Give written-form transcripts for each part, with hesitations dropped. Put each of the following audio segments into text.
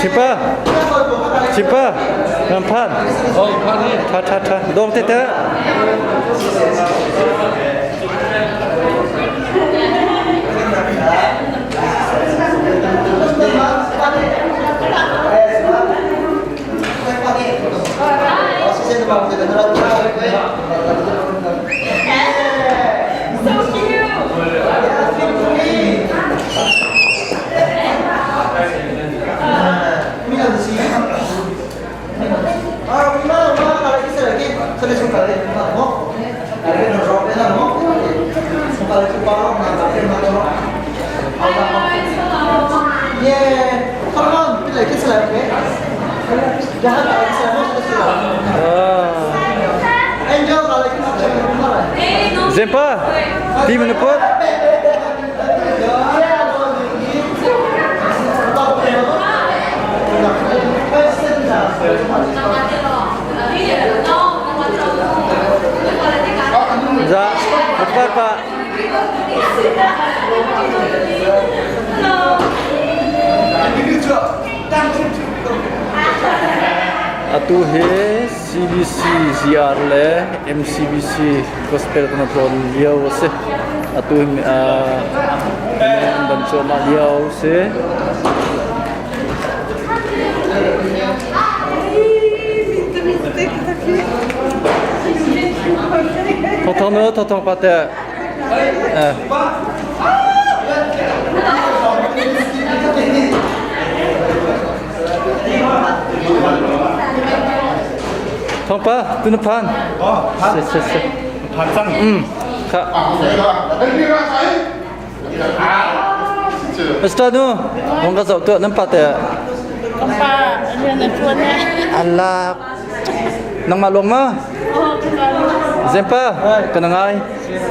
Chipa Chipa nan phan tha tha tha dong te te. Zempa, ti mana put? Za, apa pak? Atu hi CBC ZR le MCBC gospel kan tlawn lio a si. Atu hi an ban cuahmah lio a si. Thawthawng nu, thawthawng pa te. Thawngpa, tu na phan? Phan. Si, si, si. Phan cang. Kha. Mr. Nu, hong ka zoh tuah nan pa te. Pa, rian a ṭuan eh. Allah. Nangmah lawng ma? Zempa, ka na ngai.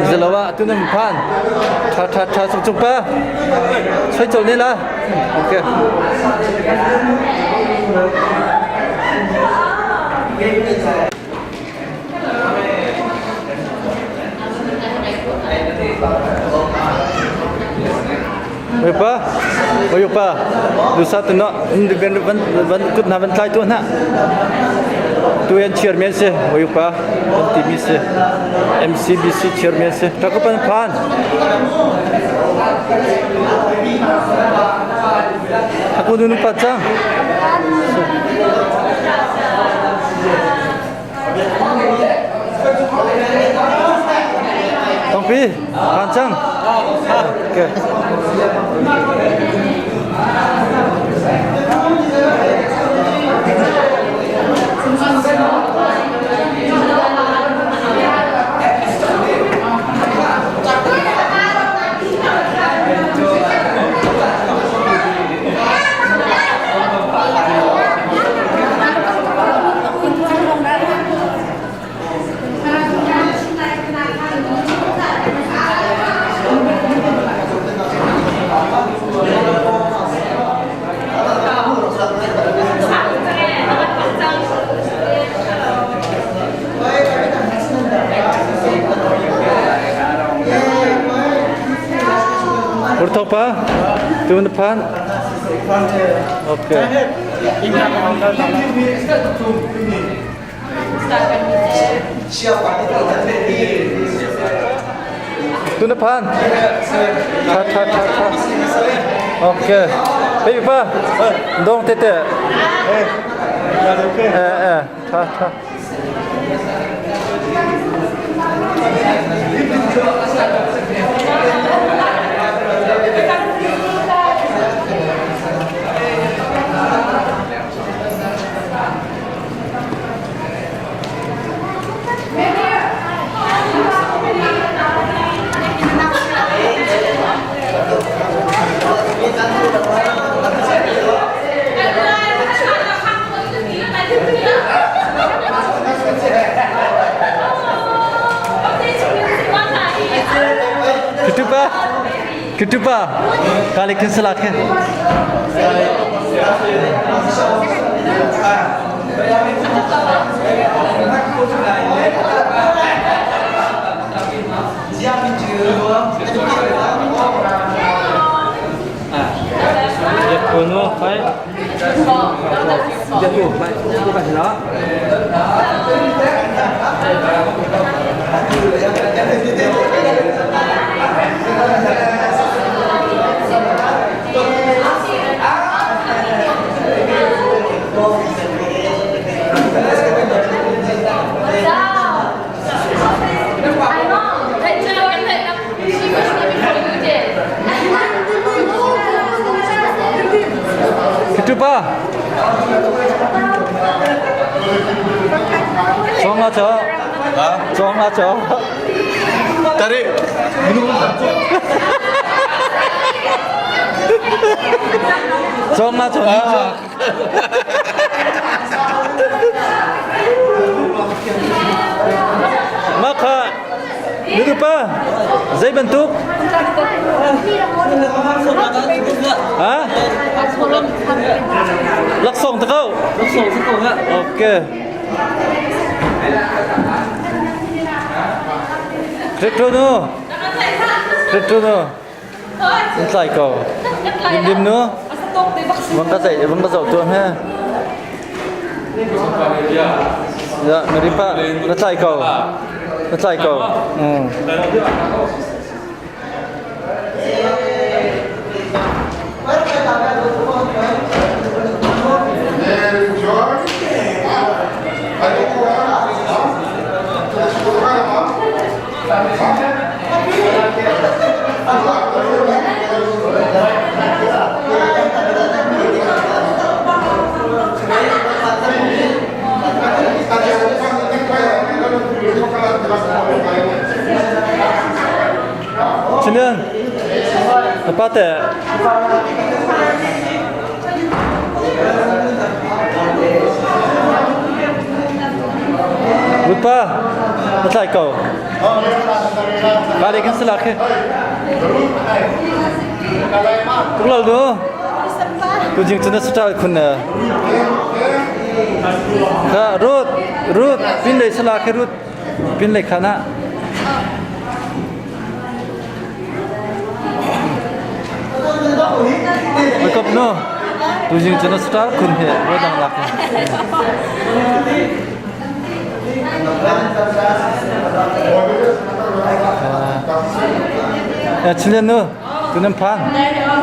Zelawa tu nan phan. Tha tha tha cung cung pa. Choi chol ne la. Okay. Bawipa, Bawipa, lusa tu na van van van kut na van tlai tu na. Tu yan chairman si, Bawipa, kan timi si. MCBC chairman si. Takupan phan. Aku dunu pacang. Thawngpi, phan cang. Okay. Urthokpa, tu na phan? Okay. Tu na phan? Tha tha tha tha. Okay. Hey pa, dong te te. Eh eh, tha tha. Ketupa, ketupa, kali kenselak ke? Pai. Kitupa. Chong la cho. Chong la cho. Tari. Chong la cho. Mah kha nutupa zei bantuk? Ha? Laksawng ta ko. Ok. Crypto nu. Crypto nu. In tlai ko. Lim lim nu. Vang ka zei vang ka zoh tuan he. Ya, na pa na tlai ko. Na tlai ko. Chimian, na pa te. Rupa, na tlai ko. Bale kan sala khe. Kuklal do. Tujing chuna stal khun na. Kha rut rut pin lei sala khe rut pin lei khana. Makap no. Tujing chuna stal khun he rodang lak. Chilen nu, tu nan phan.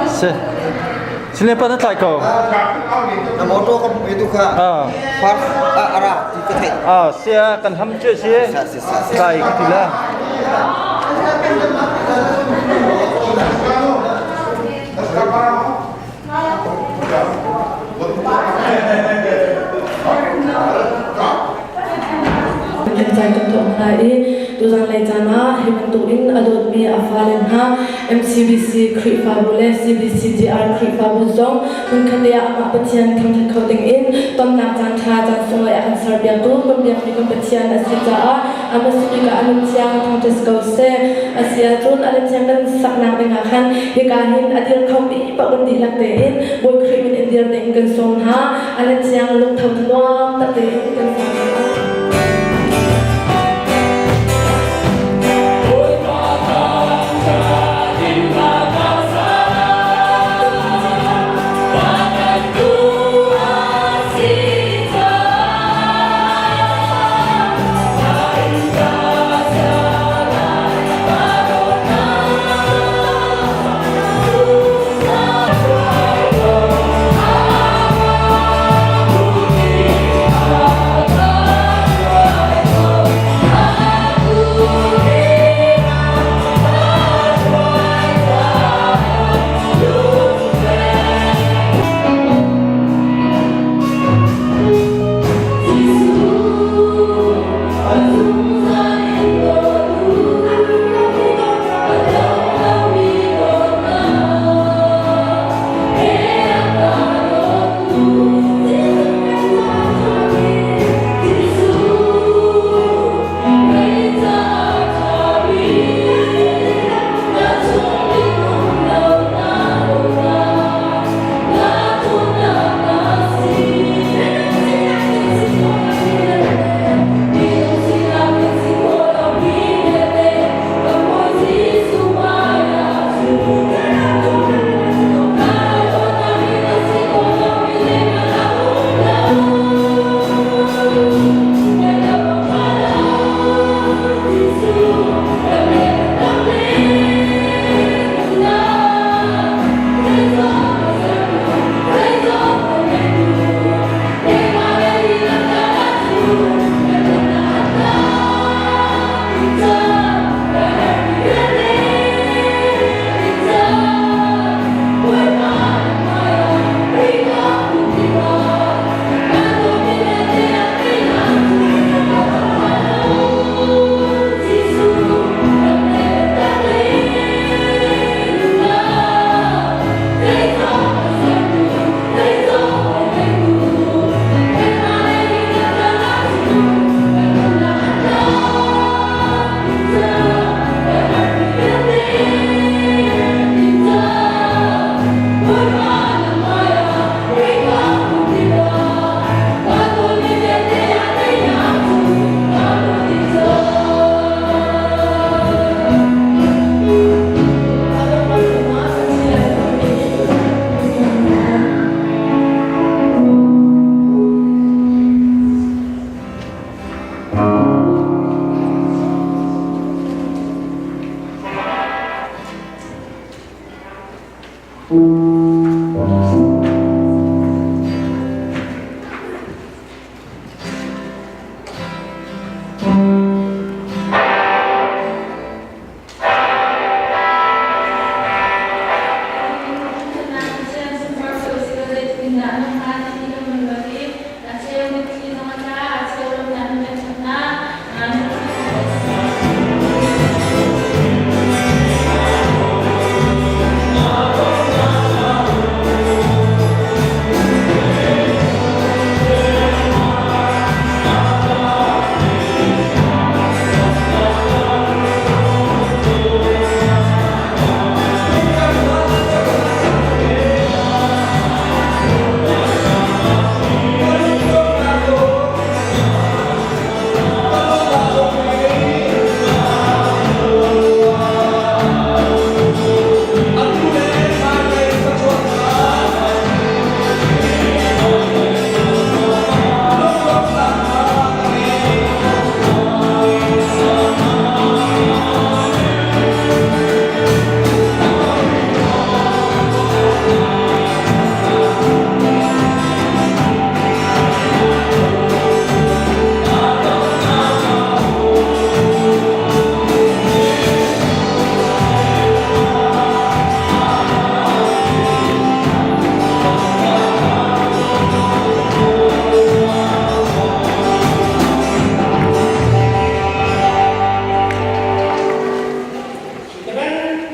Si. Chilen pa na tlai ko. Na motor ka itu kha. Far ara ti ka thai. Ah, sia kan ham che si. Tlai ka ti la. Kan cai tuk tuah hna i tuzanlei caan ah hi bantukin a dawtmi a fale hna MCBC Khrihfabu le CBCDR Khrihfabu zong hmunkhat ah amah Pathian thangṭhat kho dingin tonnak caan ṭha caan sunglawi a kan serpiaktu kan biakmi kan Pathian a si caah amah bik ah a nun thiang thangṭhat ko seh. A si ahcun a thiang kan saknak dingah khan hika hin a dir khomi paoh kan dihlak tein Bawi Khrih min in dir ding kan sawm hna. A thiang lungtho thanuam tak tein kan sawm hna.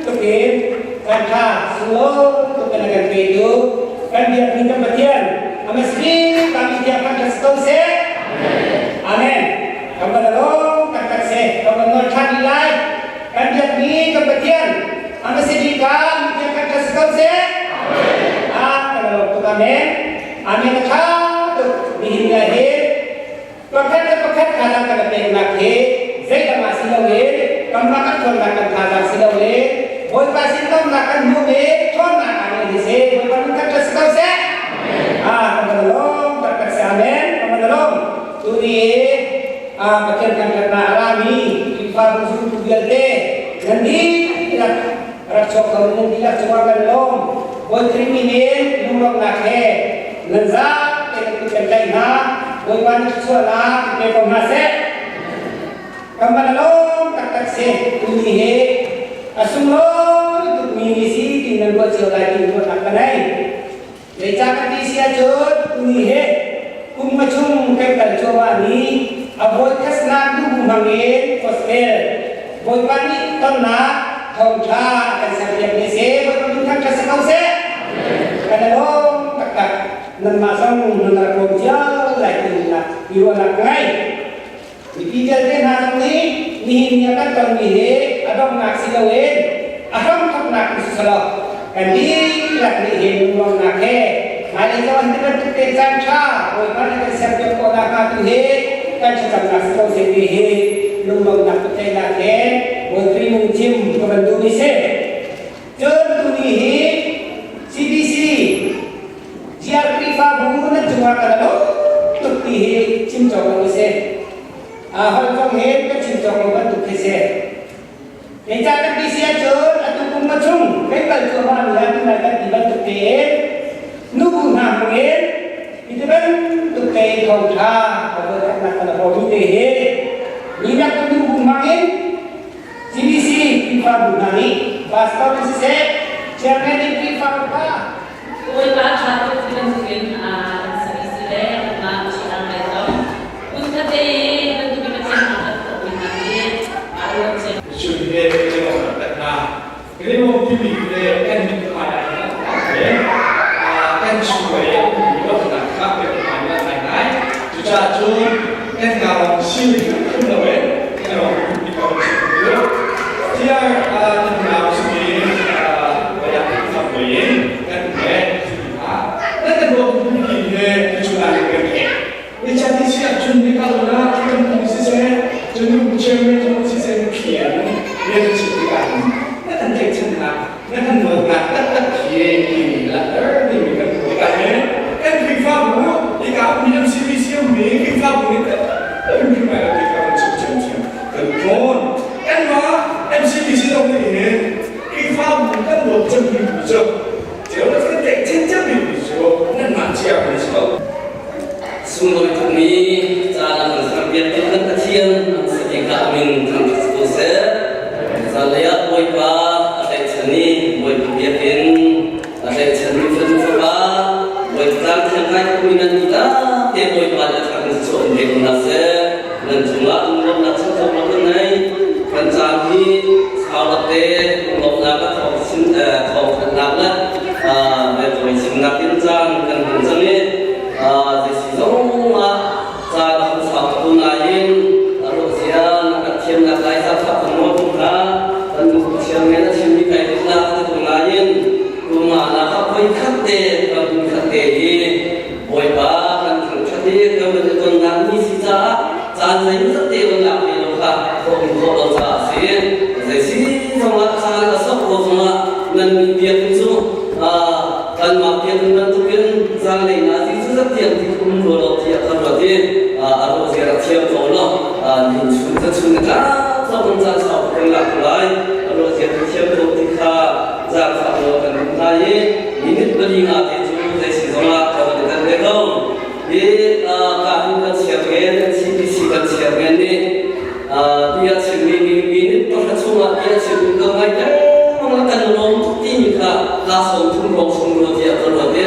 Tukin kan tha sunglawi tuk in a kan petu kan biakmi kan Pathian a hmasabik kami tiang kan ṭhat ko seh. Amen. Kan van along taktak seh. Kan van nawl ṭhan lai. Kan biakmi kan Pathian a hmasabik kami tiang kan ṭhat ko seh. Ah, kan along tuk amen. Amen a ṭha tuk nihin ni hin Pakhat le pakhat thazaang kan i peknak hi zeidang ah si loin kanmah kan ṭhawnnak kan thazaang si loin Bawipa sin tonnak kan hmuh i ṭhawnnak aa ngei hi si. Bawipa min thangṭhat si ko seh. Ah, kan van lawm taktak si. Amen. Kan van lawm. Tuni ah Pathian thangṭhatnak a rami Khrihfabu zumtu vialte nan dihlak rak chuak kho nan dihlak cungah kan lawm. Bawi Khrih min in lunglawmhnak he nan zapi kan kut kan tlaih hna. Bawipa nih thluachuahnak in pe ko hna seh. Kan van lawm taktak si. Tuni hi a sunglawi tukmi ni si ti nan ruah cio lai ti ruahnak ka nei. Zeicah ka ti si ahcun tuni hi kum nga chung kan kal cuahmah ni a voikhat nak duh hmang in gospel Bawipa nih tonnak thawngṭha kan serpiak ni si. Bawipa min thangṭhat si ko seh. Kan i lawm taktak. Nanmah zong nan rak lawm cio lai ti nak i ruahnak ka ngei. Mipi vialte hna zong nih nihin ni a kan tonmi hi a donghnak si loin a hramthawknak in siselaw kan dihlak nih hin lungruangnak he hmailei zong an ti bantuk te caan ṭha Bawipa nih kan serpiak khawh nakhnga tu hi kan thlacamnak si ko seh ti hi lunglawmhnak patlaihnak he Bawi nung chim ka van duhmi si. Cun tuni hi CBC GR Khrihfabu nan cungah kan i lawm tuk ti hi chim cawk lo si. Holh kong he kan chim cawk lo bantuk khi si. Zeicah kan ti si ahcun atu kum nga chung kan kal cuahmah mi ah tunai kan ti bantuk tein nubu hna hmangin hi bantuk te thawngṭha a voikhatnak kan hawmi te hi minak nubu hmangin CBC Khrihfabu hna nih pastor siseh chairman in Khrihfa upa Bawipa ṭha tuk ti bantukin CBC le kanmah GR lei zong hmunkhat i bantukin Pathian thangṭhat khawhmi hna hi aa ruat cio. Chun he na Rinawm timi le kan mithmai ah hin kan chung i lawmhnak kha kan hmai ngaingai. Cucaah cun kan ngarong sining phun lo in kan rawng ti ko chim Tiah nan nau simi wayak tham in kan he ha nan kan rawng ti he chungah kan he ni chan ni siah cun ni kal na kan pu siseh cun nu chairman zong siseh na thiam rian chim tikah na kan tlaihchannak na kan dawtnak taktak hi timi langhter timi kan hmuh tikah hin kan Khrihfabu hika ummi MCBC ummi Khrihfabu nih hrimhrim ai lo ti kha kan chim. Sunglawi tukmi caan a kan serpiaktu kan Pathian an si ti kha a min thangṭhat si ko seh. Zanlei ah Bawipa a tlaihchan i Bawipa biakinn a tlaihchanmi fanu fapa Bawipa tlang thiang ngai tukmi nan dihlak te Bawipa nih a thar in chuah in pe ko hna seh. Nan cungah lunglawmhnak chimcawk lo kan ngei. Kan caan hi sau lakte lunglawmhnak a thawng chin thawngthanhnak le velcawi chimnak in caan kan hman cang i zeisi zong ah caan a hun sau tuk nain a ruahzia na kan thiamnak lai zaangfah kan nawl tuk hna. Kan nu Pathian men a chimmi kai duhnak a ti tuk nain tumah nak ah voi khat te kan khat te hi Bawipa kan thangṭhat i kan van i tonnak ni si caah caan zeimawzat te van lak ve lo kha khawh in khawh lo caah a si. Zei si zongah caan a sok ko zongah nan nih biakinn cu kanmah biakinn bantukin zaanglei nazi cu zat tiang ti um rua lo tiah ka ruat i a ruah zia rak thiam ko law ni chun za chun ni tlak zong in caan sau kan lak ko lai. A ruah zia kan thiam ko ti kha zaangfah nawl kan duh hna i minute pali nga te cu zei si zongah ka van i tel ve ko. Hi ka hin kan chairman, CPC kan chairman nih bia chimmi nih minute pahra chungah bia chimmi ka ngai lengmang le kan lawm tuk timi kha kaa sawm thum rong chung rua tiah ka ruat i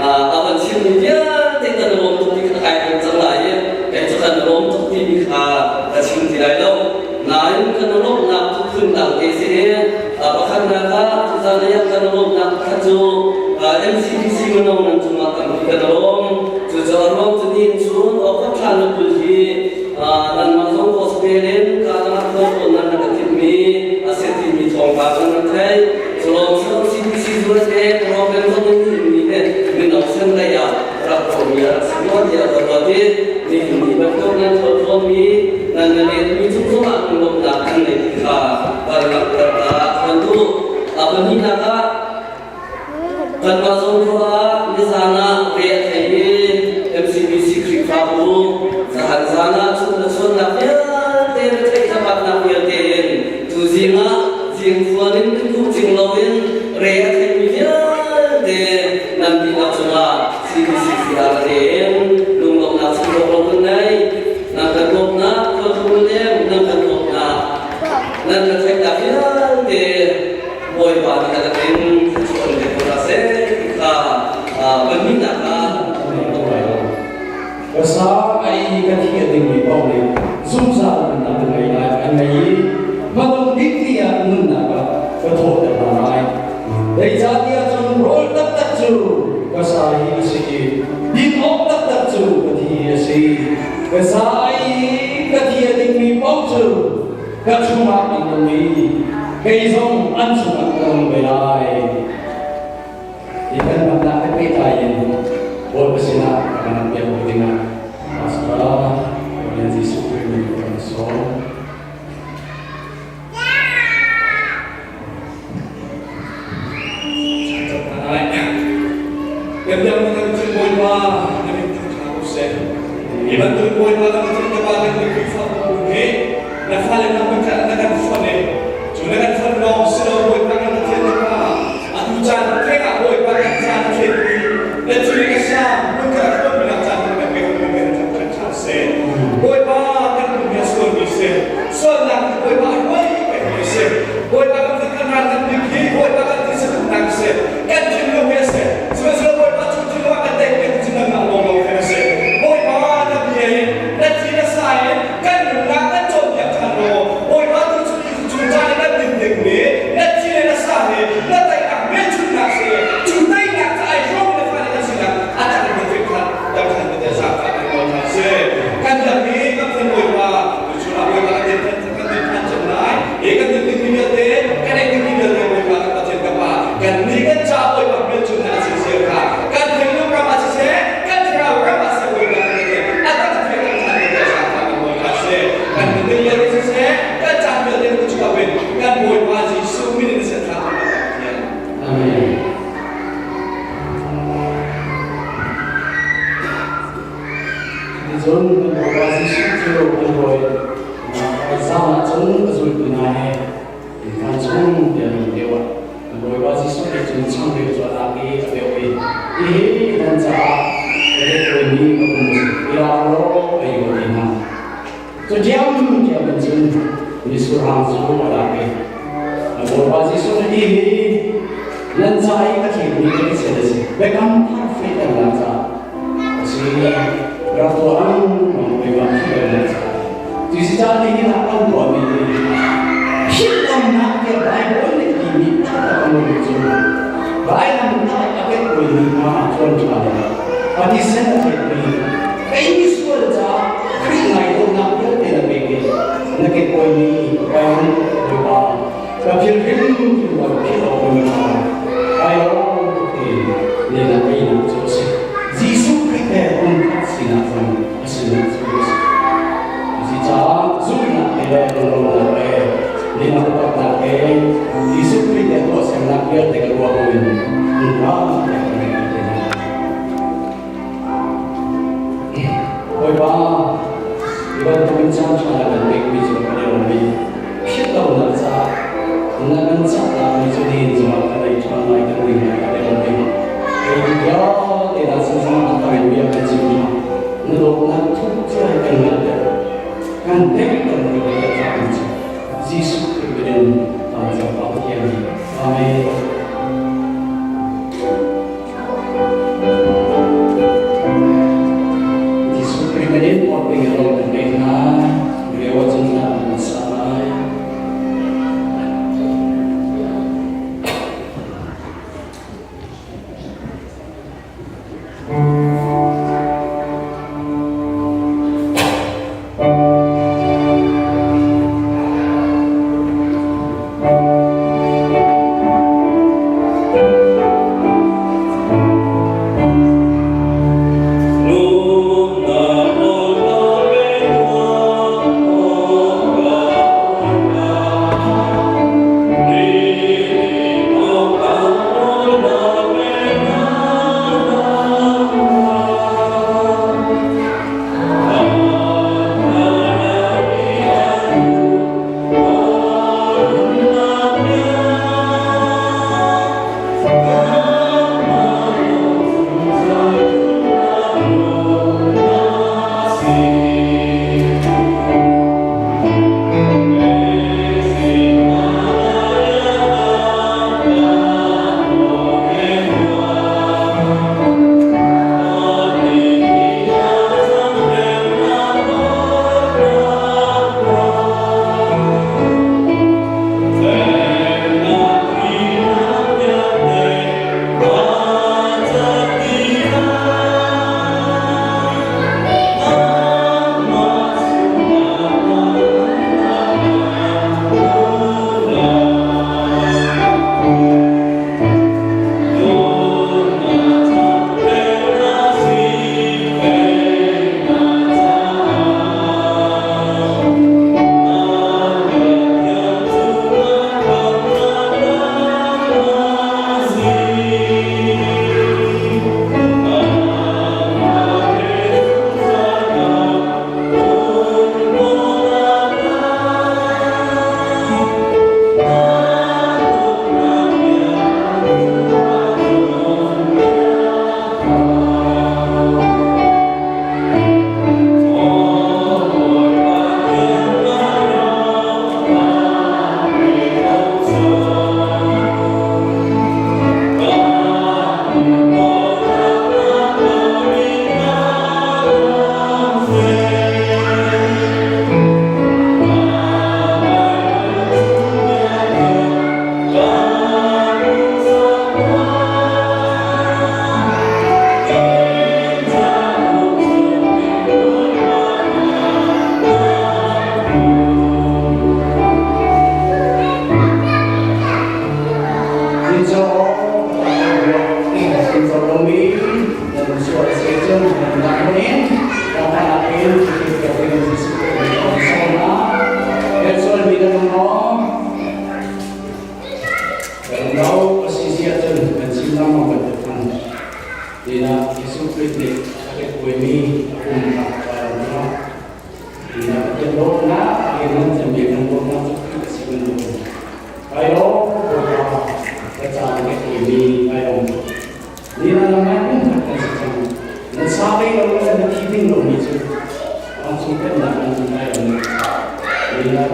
a van chimmi vialte kan lawm tuk ti kha kai rem cang lai i kei cu kan lawm tuk timi kha ka chim ti lai lo. Nain kan lawmhnak cu phundang te si i pakhatnak ah tuzan ah kan lawmhnak pakhat cu MCDC mino nan cungah tampi kan lawm. Cucaah ruang cu ni chun awkhat thla na kul hi nanmah zong gospel in kaa khual tawn nan rak ka timhmi a si timi thawngpang kan rak theih. Culawm cu MCDC USA program zong in ni he mino sen lei ah rak tuahmi a rak si maw tiah ka ruat i nihin ni bantuk nan thawthawnmi nan na letmi cung zongah lunglawmhnak an ngei ti kha kan langhter ta kan duh. A pahnihnak ah kanmah zong khua ah nizan ah re a theimi MCBC Khrihfabu zahan zan ah chun le chuannak vialte retheih thlapatnak vialte in tuzing ah zingkhuan in tukuh cing loin re a theimi vialte nan dihlak cungah CBCCR tein lunglawmhnak chimrawk lo kan ngei. Nan kan bawmhnak khualthum le nan kan bawmhnak nan kan theihnak vialte Bawipa nih a rak in thluachuah in pe ko hna seh ti kha pahnihnak ah Ka sa ai ka thi a dingmi paoh nih zungzal nunnak an ngei lai an ngei i hmanung bik ni ah nunnak ah ka thawhter hna lai. Zeicahtiah cun rawl taktak cu ka sa hi a si i din awk taktak cu ka thi hi a si. Ka sa i ka thi a dingmi paoh cu ka chungah an um i kei zong an chungah ka um ve lai. Hi kan hmannak he pehtlai in Bawipa sinah ka kan piak ko dingah Pastor Reverend Jesuh Khrih min kan sawm. Kan biak kan cun Bawipa na min thangṭha ko seh. Hi bantuk Bawipa kan cun ka pa kan Khrihfabu he na fale na kan na kan fonh i cu na kan fonh lawng si lo Bawipa kan Pathian na pa atu caan theng ah Bawipa kan caan a thlen i na thil ka sang hmun ka rak tuanmi nak caan kan pek kan kan thangṭhat ṭhan seh. Bawipa kan pum hi a sualmi si. Sualnak hi Bawipa a hruai pengmi a si. Bawipa kan kan ral kan bik hi Bawipa kan thil duhnak a si. Kan thinlung hi a si. Sihmanhsehlaw Bawipa cu thinlung ah kan tei peng cu nangmah lawnglawng khan a si. Bawipa na bia in na thi na sa in kan nunnak kan cawnpiak ṭhan law Bawipa tu cu cu caan i kan din dingmi na thi le na sa he na teinak hmelchunhnak si cu teinak cu ai hrawm na fale kan sinak a tak in na fek khan dam khan na zaangfah kan nawl hna seh. Kan lam hi kan fen Bawipa tuchun ah Bawipa kan din kan din than cang lai. Hi kan din dingmi vialte kan ei dingmi vialte Bawipa kan Pathian ka Pa kan nih kan ca Bawipa hmelchunhnak a si sia kha kan thinlung ram ah siseh kan thlarau ram ah siseh Bawipa kan din a tak in fek kan than na zaangfah kan nawl hna seh. Kan din ding vialte siseh kan caan vialte na chuah in kan Bawipa Jesuh min in seh thla kan Pathian. Amen. Ticun kan Bawipa Jesuh cu an rawi zan ah cun a zultu hna he innka chung tiah an deuh ah kan Bawipa Jesuh nih cun changreu cu a lak i a beuh i hihi nan caah ka pek mi ka pum a si. Cu ṭhiamṭhiam in cun misurhang cu a lak i a Bawipa Jesuh na ti hi nan ca i ka thekmi ka thisen a si. Biakam thar fehternak caah a si. Rak tuah ang Bawipa thihlonak caah. Cucaah nihin ah kan tuahmi hi philhlonak tiah Baibal nih timi taktak a nung cu vailamtah a kekkuaimi hna ah tuan ṭha le a thisen a thekmi kei misual caah Khrih ngaidawtnak vialte na pek i na kekkuaimi vailam Bawipa ka phil hrimhrim lo philh awk na ṭha kai lawm tuk ti ne na einak cu a si. Jesuh Khrih he pumkhat sinak zong a sinak cu a si. Cucaah zumhnak he le lungrawlnak he lingak upatnak he Jesuh Khrih le tuahsernak vialte ka ruah buin lungrawlnak he ka ngei te hna. Bawipa, hi bantukin caan ṭha na kan pekmi cu kan i lawm i philhlonak caah na kan cahtakmi cu nihin zongah kan ei ṭhan lai kan ning lai kan i lawm i kei vialte hna sin zongah a thar in bia kan chim hna. Na dawtnak thuk cia hi kan hngalhter. Kan pekter ni le kan cahmi cu Jesuh Khrih min in kan cam Pa Pathian. Amen. Jesuh Khrih min in orping in ro kan pek hna. Leo cun hna an sa lai.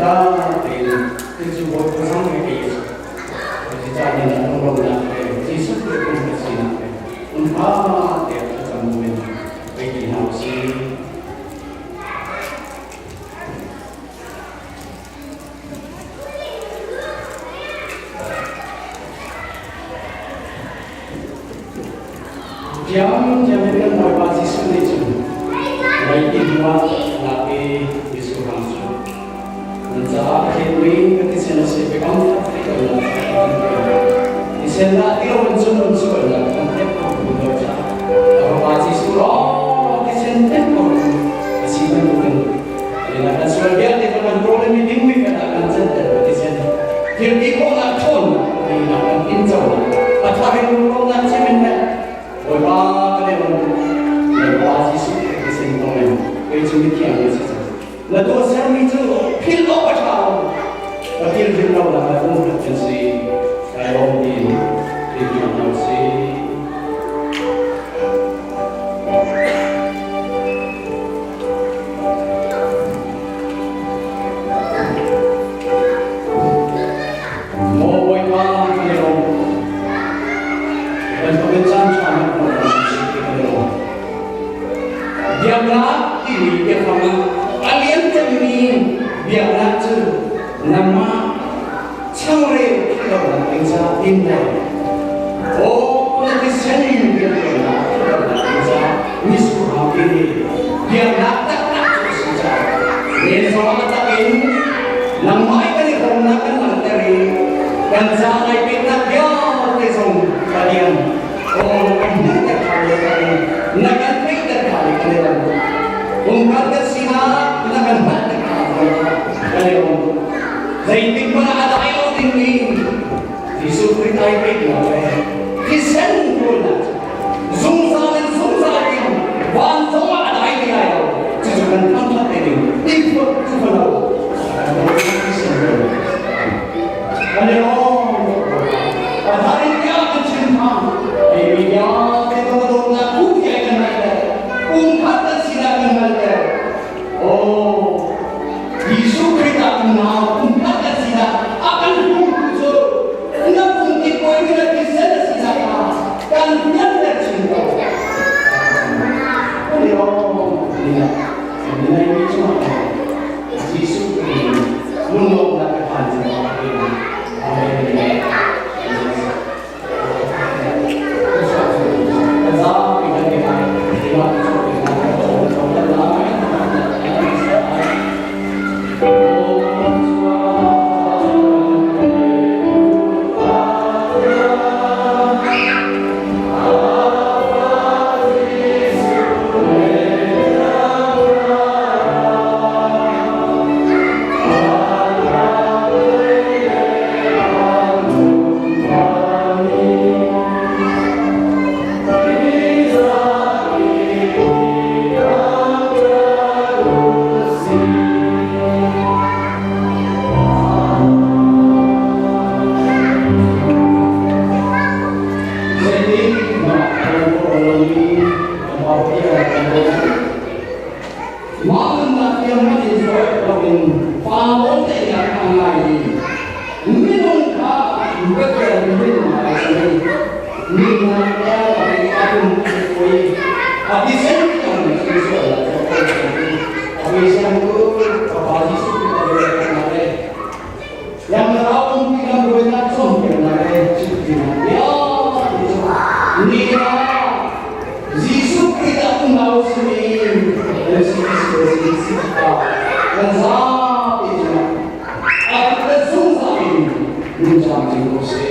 Biatak tein cucu Bawipa zong hi kei a si. Cucaah na lunglawmhnak le Jesuh Khrih kum ka sinak le hmunhma tiah thlacam buin ei ti hna usih. Tiang tiang in kan Bawipa Jesuh nih cun mei ti hnuah lak i Jesuh ram cu nan caah a thlenmi ka thisen a si biakam thar theihternak kan pe. Thisen dah ti lo in cun an sualnak kan theih kho kun lo caah a Fapa Jesuh lawng thisen theih kho a si bantukin na kan sual vialte kan kan rawl mi dingmi kan ah kan canter thisen thil ti khawhnak ṭhawnnak neinak kan tinconak a thar in rumronak chimin le Bawipa kan i lawm Bawipa Jesuh Khrih thisen thawngin kei cu mithiang na si cang na tuahsermi cu philh awk a ṭha lo ka phil hrim lo nak le pumkhat kan si kai lawm tiin phil hna usih. Maw Bawipa kan i lawm. Bantukin caan ṭha na hmuh kan i lawm. Biaknak timi biafang ah a liantemmi biaknak cu nangmah changreu philhlonak ding caah dinnak aw na thisen biaknak philhlonak ding caah misurhang timi biaknak taktak cu a si caah len zong a tak in nangmah i kan i hrawmnak kan langhter i kan ca ai peknak vialte zong Pathian aw kan hmuhter ṭhan le kan na kan theihter ṭhan i kan i lawm pumkhat kan sinak na kan hngalhter ṭhan kan i lawm Zeitik hmanh ah a dai lo dingmi Jesuh Khrih ai peknak le thisen ṭuannak cu zungzal in zungzal in van zong ah a dai ti lai lo. Cucu kan thangṭhat te ding ti fano thisen ṭuannak kan i lawm. Pathian bia kan chim hna. Hei mi vialte ka dawtnak phu ai kan hngalhter. Pumkhat kan sinak kan hngalhter. Oh, Jesuh Khrih ah unau pumkhat kan sinak a kan hmuhtu cu na pumkip bawi na thisen a sinak kha kan fianter chin ko. Jesuh Khrih lunglawmhnak ka phan Amen. Mah nunnak tiang hmanh in fawi loin pa nawl teinak a ngai minung kha Pathian min a si. Nunnak le a pum pui a thisen tiang sual a puisan cu Fapa Jesuh Khrih a na le yang rau pumpi kan buainak cawnpiaknak le chimpinak vialte cu ni ah Jesuh Khrih ah unau simi LCBC kan zapi cungah a kan zungzal in nungcang ko sih.